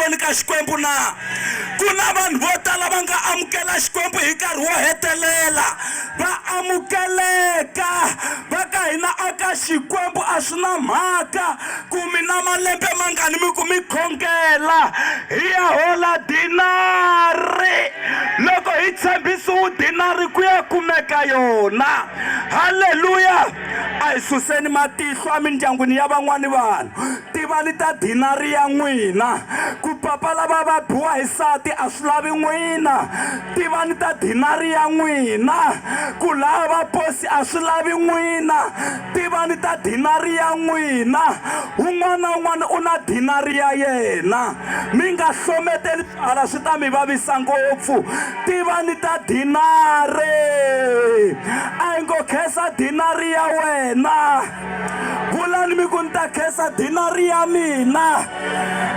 emahlweni ka Xikwembu na? Ku na vanhu vo tala va nga amukela Xikwembu hi nkarhi wo hetelela, va amukeleka va ka hina aka Xikwembu a swi na mhaka ku mi na malembe mangani mi ku mi khongela hi ya hola dinari loko hi tshembisiwu dinari ku ya kumeka yona halleluya a hi suseni matihlo emindyangwini ya van'wani vanhu tivani ta dinari ya n'wina ku papa lava va biwa hi sati a swi lavi n'wina tivani ta dinari ya n'wina ku lava va posi a swi lavi n'wina tivani ta dinari ya n'wina un'wana na un'wana u na dinari ya yena mi nga hlometeli hala swi ta mi vavisa ngopfu tivani ta dinari a hi ngo khensa dinari ya wena vulani mi ku ni ta khensa dinari ya mina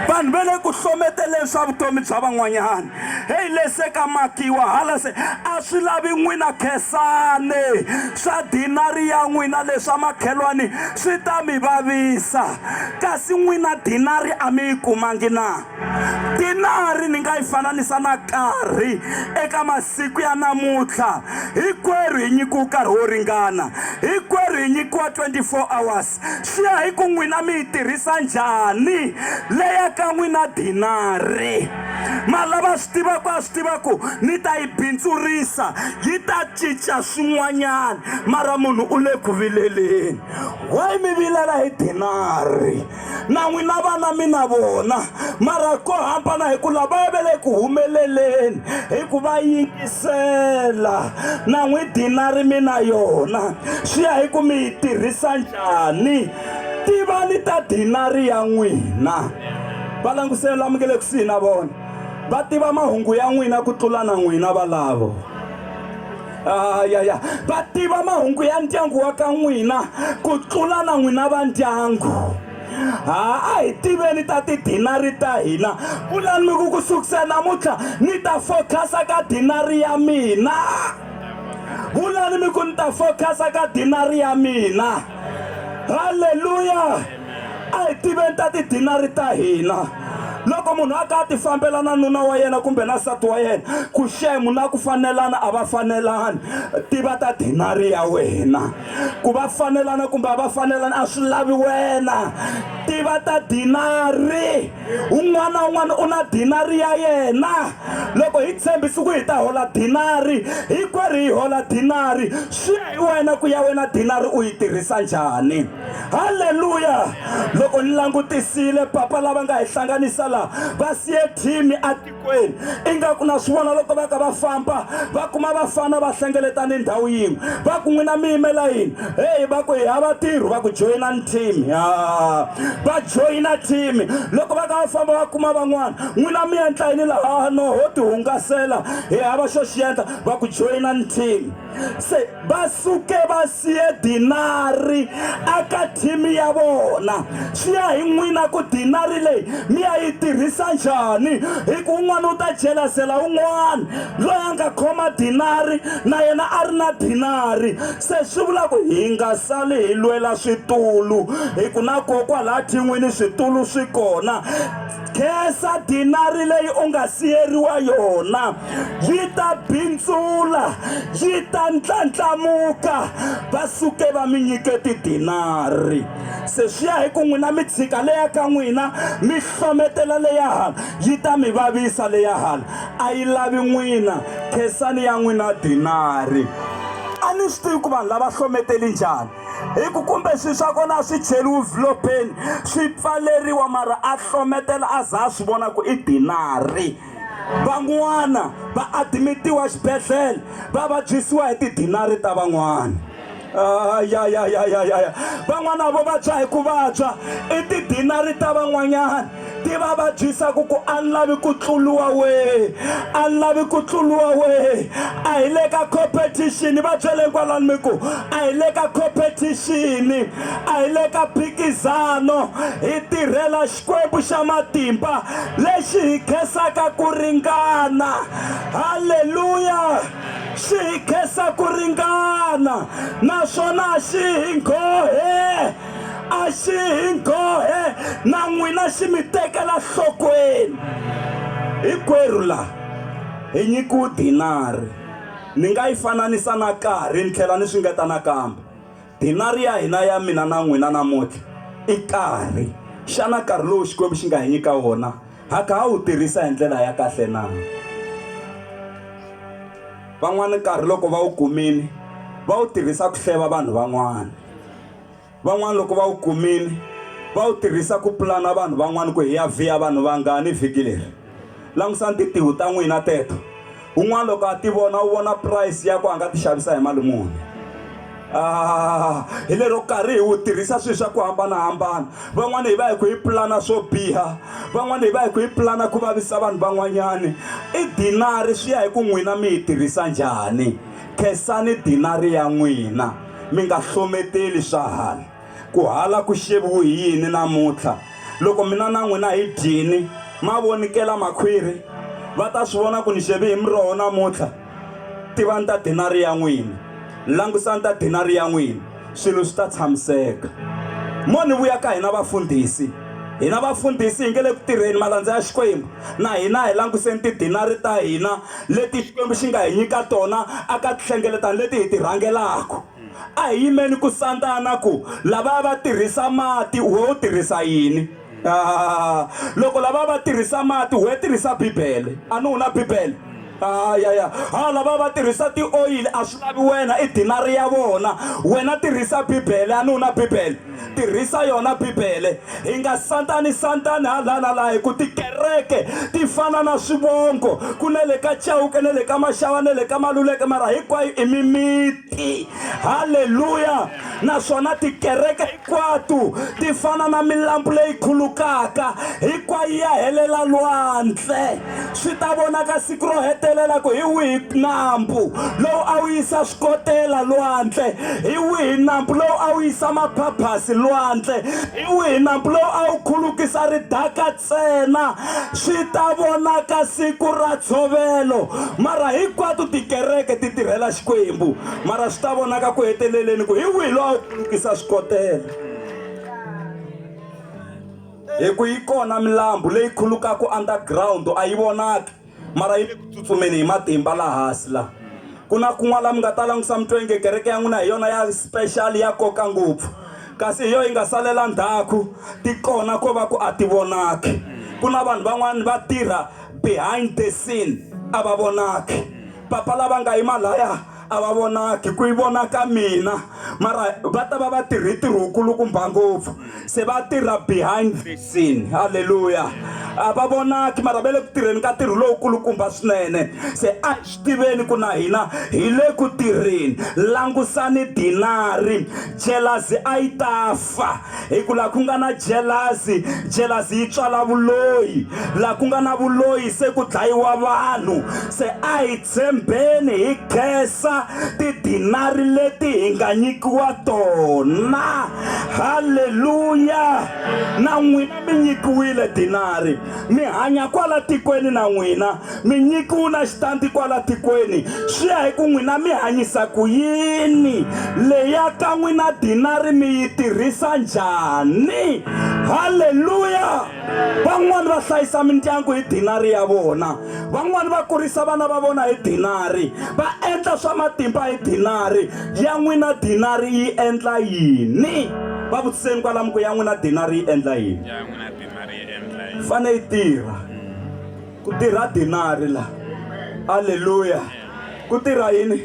vanhu va le ku hlometeleni swa vutomi bya van'wanyana heyi lese ka makiwa hala se a swi lavi n'wina khensani swa dinari ya n'wina leswa makhelwani swi ta mi vavisa kasi n'wina dinari a mi yi kumangi na dinari ni nga yi fananisa na karhi eka masiku ya namuntlha hinkwerhu hi nyikiwa nkarhi wo ringana hinkwerhu hi nyikiwa 24 hours swi ya hi ku n'wina mi yi tirhisa njhani leya ka n'wina dinari ma lava swi tiva ku a swi tiva ku ni ta yi bindzurisa yi ta cinca swin'wanyana mara munhu u le ku vileleni why mi vilela hi dinari na n'wina vana mi na vona mara ko hambana hi ku lavaya va le ku humeleleni hi ku va yingisela na n'wi dinari mi na yona swi ya hi ku mi yi tirhisa njhani tivani ta dinari ya n'wina va languseni la mi nge le kusuhi na vona va tiva mahungu ya n'wina ku tlula na n'wina valavo ayaya va tiva mahungu ya ndyangu wa ka n'wina ku tlula na n'wina va ndyangu ha a hi tiveni ta tidinari ta hina vulani mi ku ku sukisa namuntlha ni ta fokhasa ka dinari ya mina vulani mi ku ni ta fokhasa ka dinari ya mina halleluya a hi tiveni ta tidinari ta hina loko munhu a ka a ti fambela na nuna wa yena kumbe na nsati wa yena ku xemu na ku fanelana a va fanelani tiva ta dinari ya wena ku va fanelana kumbe a va fanelani a swi lavi wena tiva ta dinari un'wana na un'wana u na dinari ya yena loko hi tshembisi ku hi ta hola dinari hinkwerhu hi hola dinari swi ya hi wena ku ya wena dinari u yi tirhisa njhani Haleluya! Loko ni langutisile papa lava nga hi hlanganisa laha va siye thimi atikweni ingaku na swi vona loko va ka va famba va kuma vafana va hlengeletane ndhawu yin'we va ku n'wina mi yimela yini heyi va ku hi hava ntirho va ku joyinani thimi va joyina thimi loko va ka va famba va kuma van'wana n'wina mi endla yini laha no ho ti hungasela hi hava xo xi endla va ku joyinani thimi se va suke va siye dinari aka thimi ya vona swi ya hi n'wina ku dinari leyi mi ya yi tirhisa njhani hi ku un'wana u ta jelasela un'wana loyi a nga khoma dinari na yena a ri na dinari se swi vula ku hi nga sali hi lwela switulu hi ku na kokwa laha thin'wini switulu swi kona khensa dinari leyi u nga siyeriwa yona yi ta bindzula yi ta ndlandlamuka va suke va mi nyike tidinari se swi ya hi ku n'wina mi tshika leya ka n'wina mi hlometela leya hala yi ta mi vavisa leya hala a yi lavi n'wina khensani ya n'wina dinari a ni swi tivi ku vanhu lava hlometeli njhani hi ku kumbe swi swa kona a swi cheliwi vhilopeni swi pfaleriwa mara a hlometela a za a swi vona ku i dinari Van'wana va adimitiwa xibedhlele va vabyisiwa hi tidinari ta van'wana. Ayayayayaya van'wana vo vabya hi ku vabya i tidinari ta van'wanyana ti va vabyisaka ku a ni lavi ku tluriwa we a ni lavi ku tluriwa we a hi le ka competition va byeleni kwalani mi ku a hi le ka competition a hi le ka phikizano hi tirhela Xikwembu xa matimba lexi hi khensaka ku ringana. Haleluya! Xi hi khensa ku ringana naswona xi hi nghohe. A xi hi nghohe na n'wina xi mi tekela nhlokweni. Hinkwerhu la hi nyikiwe dinari. Ni nga yi fananisa na karhi ni tlhela ni swi ngeta nakambe. Dinari ya hina ya mina na n'wina namuntlha i karhi. Xana nkarhi lowu Xikwembu xi nga hi nyika wona ha kha ha wu tirhisa hi ndlela ya kahle na? Van'wana nkarhi loko va wu kumile va wu tirhisa ku hleva vanhu van'wana. Van'wana loko va wu kumile va wu tirhisa ku pulana vanhu van'wana ku hi ya vhiya vanhu vangani vhiki leri. Langusani tintiho ta n'wina teto. Un'wana loko a ti vona u vona price ya ku a nga ti xavisa hi mali muni. Ah, hi lero karhi hi wu tirhisa swilo swa ku hambanahambana. Van'wana hi va hi ku hi pulana swo biha, van'wana hi va hi ku hi pulana ku vavisa vanhu van'wanyani. I dinari swi ya hi ku n'wina mi yi tirhisa njhani. Khensani dinari ya n'wina, mi nga hlometeli swa hala. Ku hala ku xeviwe hi yini namuntlha? Loko mina na n'wina hi dyini, ma vonikela makhwiri, va ta swi vona ku ni xeve hi miroho namuntlha. Tivani ta dinari ya n'wina, langusani ta dinari ya n'wina, swilo swi ta tshamiseka. Mo ni vuya ka hina vafundhisi, hina vafundhisi hi nge le ku tirheni malandza ya Xikwembu, na hina hi languseni tidinari ta hina leti Xikwembu xi nga hi nyika tona aka tinhlengeletano leti hi ti rhangelaka. A hi yimeni ku sandana ku lavaya va tirhisa mati we u tirhisa yini? Ah, loko lavaya va tirhisa mati we tirhisa Bibele. A ni u na Bibele? Ah, ya ya. Ha lava va tirhisa tioyili a swi lavi wena i dinari ya vona. Wena tirhisa Bibele, a ni u na Bibele? Tirhisa yona Bibele. Hi nga santani santani hala na laha hi ku tikereke ti fana na swivongo. Ku na le ka Chauke na le ka Mashava na le ka Maluleke mara hinkwayo i mimiti. Haleluya! Naswona tikereke hinkwato ti fana na milambu leyi khulukaka, hinkwayo ya helela lwandle. Swi ta vonaka siku ro hetelela ku hi wihi nambu lowu a wu yisa swikotela lwandle, hi wihi nambu lowu a wu yisa maphaphasi lwandle, hi wihi nambu lowu a wu khulukisa ridaka ntsena. Swi ta vonaka siku ra tshovelo. Mara hinkwato tikereke ti tirhela Xikwembu, mara swi ta vonaka ku heteleleni ku hi wihi lowu a wu khulukisa swikotela. Hi ku yi kona milambu leyi khulukaka underground a yi vonaki mara yi le ku tsutsumeni hi matimba laha hansi la. Ku na kun'wana la mi nga ta langusa mi twa inge kereke ya n'wina hi yona ya special ya koka ngopfu kasi hi yona yi nga salela ndzhaku ti kona ko va ku a ti vonaki. Ku na vanhu van'wana va tirha behind the scene a va vonaki. Papa lava nga yima laya a va vonaki ku yi vonaka mina mara va ta va va tirhe ntirho wukulukumba ngopfu se va tirha behind the scene halleluya a va vonaki mara va le ku tirheni ka ntirho lowukulukumba swinene se a hi swi tiveni ku na hina hi le ku tirheni langusani dinari jelazi a yi ta fa hi ku laha ku nga na jelazi jelazi yi tswala vuloyi laha ku nga na vuloyi se ku dlayiwa vanhu se a hi tshembeni hi khensa tidinari leti hi nga nyikiwa tona halleluya na n'wina mi nyikiwile dinari mi hanya kwala tikweni na n'wina mi nyikiwe na xitandi kwala tikweni swi ya hi ku n'wina mi hanyisa ku yini leya ka n'wina dinari mi yi tirhisa njhani halleluya van'wani va hlayisa mindyangu hi dinari ya vona van'wani va kurisa vana va vona hi dinari va endla swa matimba hi dinari ya n'wina dinari yi endla yini va vutiseni kwalamu ku ya n'wina dinari yi endla yini ya n'wina dinari yi endla yini fane yi tirha ku tirha dinari la aleluya ku tirha yini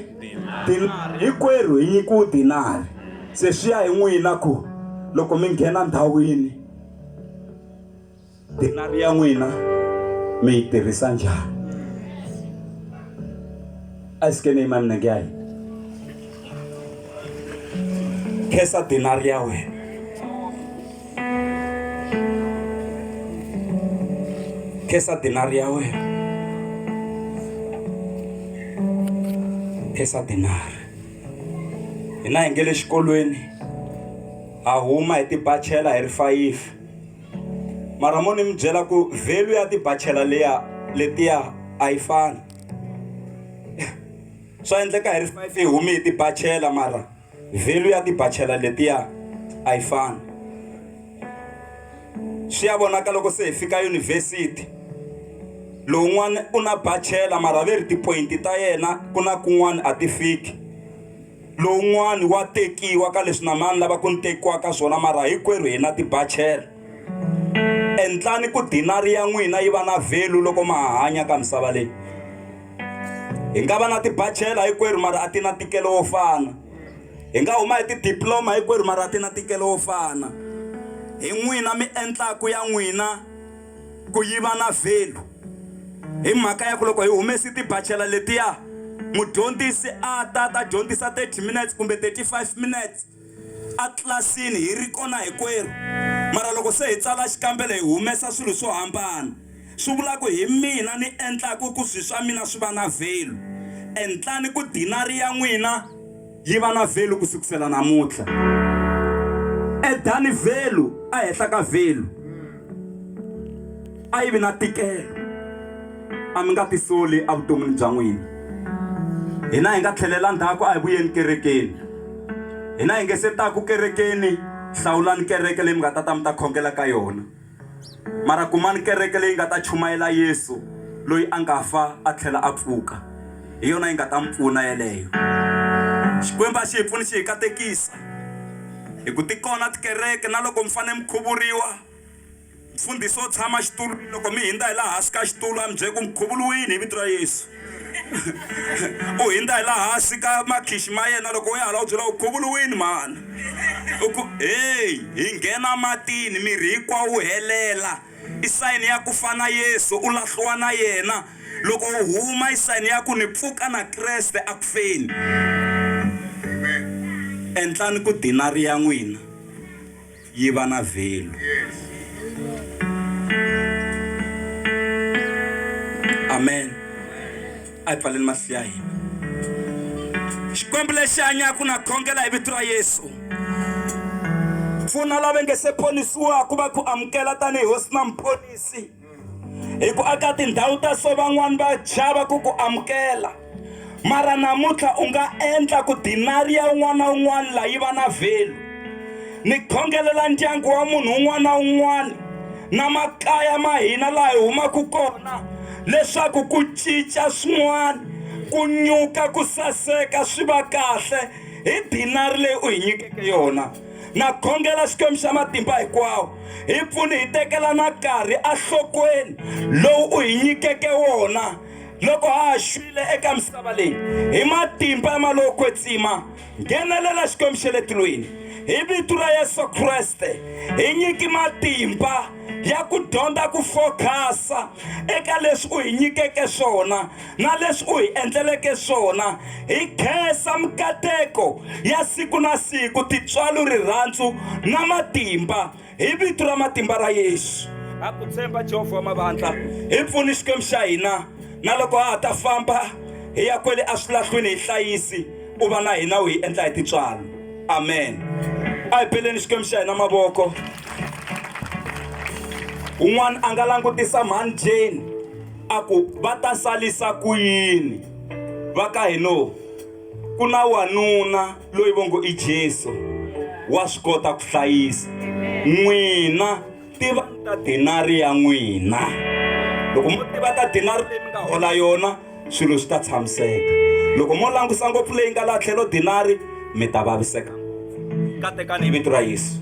dinari hinkwerhu hi nyikiwe dinari se swi ya hi n'wina ku loko mi nghena ndhawini dinari ya n'wina mi yi tirhisa njhani a sike ni yima minenge ya hina khensa dinari ya wena Khensa dinari ya wena khensa dinari hina hi nge le xikolweni ha huma hi tibachela hi ri fayifi mara mo ni mi byela ku value ya tibachela liya letiya a yi fani swa endleka hi ri fayifi hi humi hi tibachela mara Value ya tibachela letiya a yi fani. Swi ya vonaka loko se hi fika yunivhesiti. Lowun'wana u na bachelor mara ve ri tipoyinti ta yena ku na kun'wana a ti fiki. Lowun'wana wa tekiwa ka leswi na mina ni lava ku ni tekiwa ka swona mara hinkwerhu hi na ti-bachelor. Endlani ku dinari ya n'wina yi va na value loko ma ha hanya ka misava leyi. Hi nga va na ti-bachelor hinkwerhu mara a ti na ntikelo wo fana. Hi nga huma hi ti-diploma hinkwerhu mara a ti na ntikelo wo fana. Hi n'wina mi endlaku ya n'wina ku yi va na value hi mhaka ya ku loko hi humesi ti-bachelor letiya mudyondzisi a ta ta dyondzisa 30 minutes kumbe 35 minutes a tlilasini hi ri kona hinkwerhu mara loko se hi tsala xikambelo hi humesa swilo swo hambana swi vula ku hi mina ni endlaku ku swi swa mina swi va na value endlani ku dinari ya n'wina yi va na value ku sukusela namuntlha edani value ehenhla ka value a yi vi na ntikelo a mi nga tisoli evuton'wini bya n'wina hina hi nga tlhelela ndzhaku a hi vuyeni kerekeni hina hi nge se taku kerekeni hlawulani kereke leyi mi nga ta ta mi ta khongela ka yona mara kumani kereke leyi nga ta chumayela Yesu loyi a nga fa a tlhela a pfuka hi yona yi nga ta mi pfuna yeleyo Xikwembu a xi hi pfuni xi hi katekisa hi ku ti kona tikereke na loko mi fanele mi khuvuriwa mfundhisi wo tshama xitulwini loko mi hindza hi laha hansi ka xitulu a mi byele ku mi khuvuriwile hi vito ra Yesu u hindza hi laha hansi ka makhixi ma yena loko u ya hala u byela u khuvuriwile mhani u ku heyi hi nghena matini miri hinkwawo wu helela i sayini ya ku fa na Yesu u lahliwa na yena loko u huma i sayini ya ku ni pfuka na Kreste a ku feni endlani ku dinari ya n'wina yi va na value. Amen. A hi pfaleni mahlo ya hina. Xikwembu lexi hanyaka na khongela hi vito ra Yesu. Pfuna lava nge se ponisiwaka va ku amukela tanihi hosi na muponisi. Hi ku aka tindhawu ta so van'wani va chava ku ku amukela. Mara namuntlha u nga endla ku dinari ya un'wana na un'wana la yi va na value. Ni khongelela ndyangu wa munhu un'wana na un'wana na makaya ma hina laha hi humaka kona leswaku ku cinca swin'wana, ku nyuka, ku saseka swi va kahle hi dinari leyi u hi nyikeke yona. Na khongela Xikwembu xa matimba hinkwawo, hi pfuni hi tekela na nkarhi enhlokweni lowu u hi nyikeke wona loko ha ha xwile eka misava leyi. Hi matimba ya malowo kwetsima, nghenelela Xikwembu xa le tilweni. Hi vito ra Yesu Kreste, hi nyiki matimba ya ku dyondza ku fokhasa eka leswi u hi nyikeke swona na leswi u hi endleleke swona. Hi khensa mikateko ya siku na siku, tintswalo, rirhandzu na matimba. Hi vito ra matimba ra Yesu. Ha ku tshemba Jehovha wa mavandla. Hi pfuni Xikwembu xa hina, na loko ha ha ta famba hi ya kwele eswilahlwini hi hlayisi, u va na hina u hi endla hi tintswalo. Amen. A hi beleni Xikwembu xa hina mavoko. Un'wana a nga langutisa mhani Jane a ku va ta salisa ku yini va ka hino ku na wanuna loyi vo ngo i Jesu wa swi kota ku hlayisa n'wina tiva ta dinari ya n'wina loko mo tiva ta dinari leyi mi nga hola yona swilo swi ta tshamiseka loko mo langusa ngopfu leyi nga laha tlhelo dinari mi ta vaviseka katekani hi vito ra Yesu.